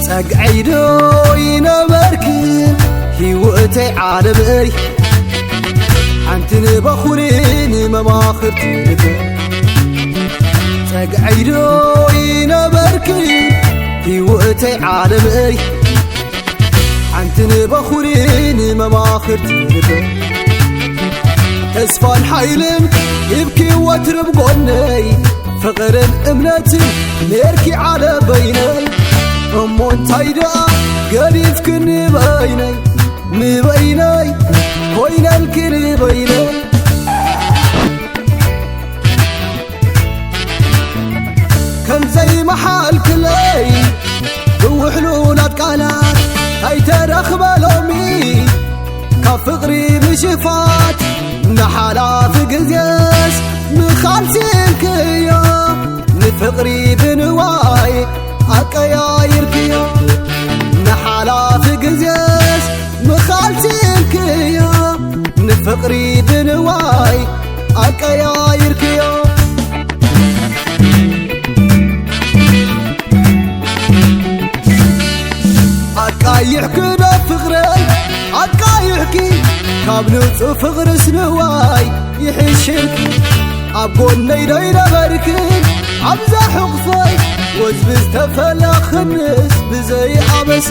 ጸግዐይ ዶ ይነበርክን ህይወተይ ዓለመይ ሓንቲ ንበኹሪ ንመማኽርቲ ልበይ ጸግዐይ ዶ ይነበርክን ህይወተይ ዓለመይ ሓንቲ ንበኹሪ ንመማኽርቲ ልበይ ተስፋን ሓይልን ሂብኪ ወትርብ ጎነይ ፍቕርን እምነትን ኔርኪ ዓለ በይነይ እሞ እንታይ ደኣ ገዲፍክኒ በይነይ ንበይነይ ኮይነልኪ ንበይነይ ከምዘይ መሓልክለይ ብውሕሉላት ቃላት ኣይተረኽበ ሎሚ ካብ ፍቕሪ ምሽፋት ንሓላፊ ግዜስ ምኻልሲልክዮ ንፍቕሪ ብንዋይ ኣቀያይርክዮ ንሓላፊ ግዜስ ምኻልሲልክዮ ንፍቕሪ ብንዋይ ኣቀያይርክዮ ኣቃይሕኪ ዶ ፍቕረይ ኣቃይሕኪ ካብ ንጹህ ፍቕርስ ንዋይ ይሕሽልኪ ኣብ ጎነይ ዶ ይነበርክን ኣብዛ ሕቑፈይ ወዝቢ ዝተፈለኽንስ ብዘይ ኣበሰ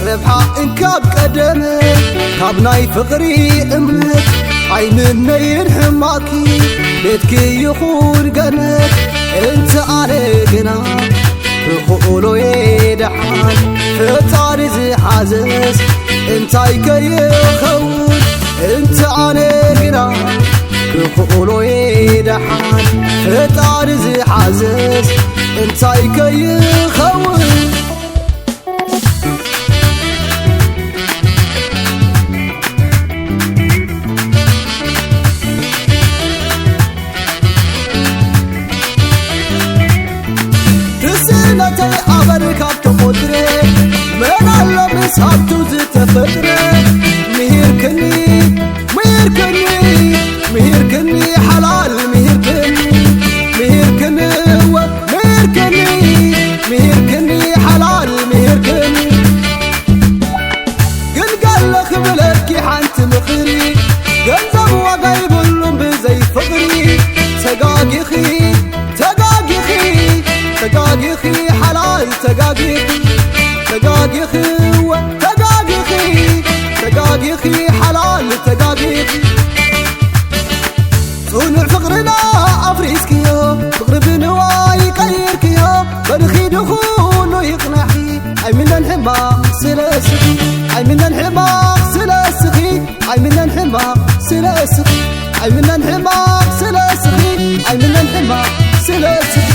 ረብሓ እንካብ ቀደመ ካብ ናይ ፍቕሪ እምነት ኣይምነይን ሕማኪ ቤትኪ ይኹን ገነት እንተ ኣነ ግና ክኽእሎየ ደሓን ፈጣሪ ዝሓዘስ እንታይ ከይኸውን እንተ ኣነ ግና ክኽእሎየ ደሓን ፈጣሪ ዝሓዘስ እንታይ ከይኸውን ትስእነተይ ኣበር ካብ ተቆድረ መን ኣሎ ምስ ሃብቱ ዝተፈጥረ ምሂርክኒ ምሂርክኒ ምሂርክኒ ሓላል ምሂርክኒ ምሂርክኒ እወ ምሂርክኒ ምሂርክኒ ሓላል ምሂርክኒ ግን ገለ ክብለኪ ሓንቲ ምኽሪ ገንዘብ ዋጋ ይብሉን ብዘይ ፍቕሪ ተጋጊኺ ተጋጊኺ ተጋጊኺ ሓላል ተጋጊኺ ተጋጊኺ እወ ተጋጊኺ ተጋጊኺ ሓላል ተጋጊኺ ጽኑዕ ፍቕርና ኣፍሪስክዮ ፍቕሪ ብንዋይ ቀይርክዮ በልኺ ድኹኑ ይቕናሒ ኣይምነን ሕማቕ ስለ እስኺ ኣይምነን ሕማቕ ስለ እስኺ ኣይምነን ሕማቕ ስለ እስኺ ኣይምነን ሕማቕ ስለ እስኺ ኣይምነን ሕማቕ ስለ እስኺ